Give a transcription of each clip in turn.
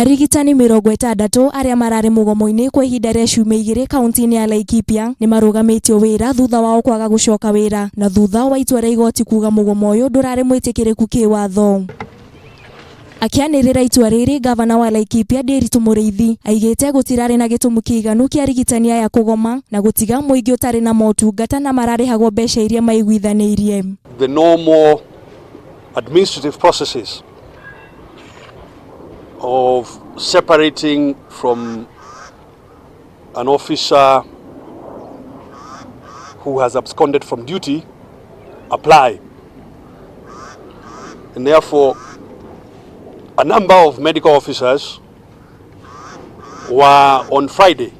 Arigitani 60 arĩa mararĩ mũgomo-inĩ kwa ihinda rĩa ciumia 2 kaunti-inĩ ya Laikipia nĩ marũgamĩtio wĩra thutha wao kwaga gũcoka wĩra na thutha wa itua rĩa igoti kuga mũgomo ũyũ ndũrarĩ mwĩtĩkĩrĩku kĩwatho. Akĩanĩrĩra itua rĩrĩ, gavana wa Laikipia Ndiritu Mũrĩithi aigĩte gũtirarĩ na gĩtũmi kĩiganu kĩa arigitani aya kũgoma na gũtiga mũingĩ ũtarĩ na motungata na mararĩhagwo mbeca iria maiguithanĩirie. The normal administrative processes of separating from an officer who has absconded from duty apply. And therefore, a number of medical officers were on Friday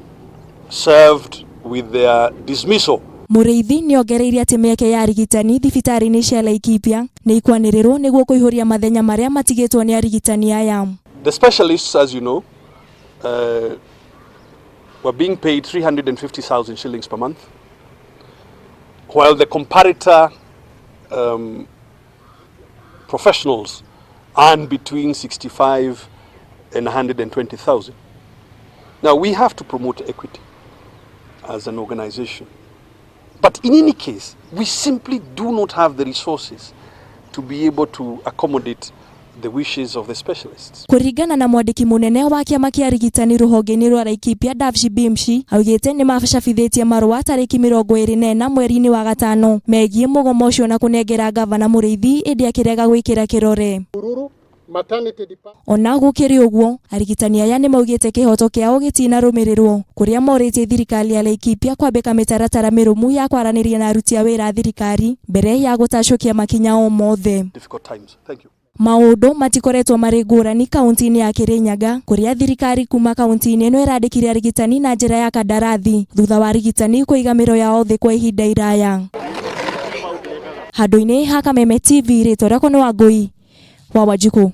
served with their dismissal. Mũrĩithi nĩ ongereire atĩ mĩeke ya arigitani thibitarĩ-inĩ cia Laikipia nĩ ikwanĩrĩrwo nĩguo kũihũria mathenya marĩa matigĩtwo nĩ arigitani aya. The specialists, as you know, were being paid 350,000 shillings per month, while the comparator professionals earn between 65 and 120,000. Now, we have to promote equity as an organization. But in any case, we simply do not have the resources to be able to accommodate the wishes of the specialists. Kũringana na mwandĩki mũnene wa kĩama kĩa arigitani rũhonge-inĩ rwa Laikipia, Davji Bimshi, augĩte nĩ macabithĩtie marũa tarĩki 24 mweri-inĩ wa gatano megiĩ mũgomo ũcio na kũnengera gavana Mũrĩithi, ĩndĩ akĩrega gwĩkĩra kĩrore. Ona gũkĩrĩ ũguo, arigitani aya nĩ maugĩte kĩhoto kĩao gĩtinarũmĩrĩrwo, kũrĩa morĩtie thirikari ya Laikipia kwambĩka mĩtaratara mĩrũmu ya kwaranĩria na aruti a wĩra a thirikari mbere ya gũtacũkia makinya o mothe. Difficult times. Thank you. Maũndũ matikoretwo marĩ ngũrani kaunti-inĩ ya Kirinyaga, kũrĩa thirikari kuma kaunti-inĩ ĩno ĩrandĩkire arigitani na njĩra ya kandarathi thutha wa arigitani kũiga mĩro yao thĩ kwa ihinda iraya. Handũ-inĩ ha Kameme TV, rĩtwa rĩakwa nĩ Wangũi wa Wanjikũ.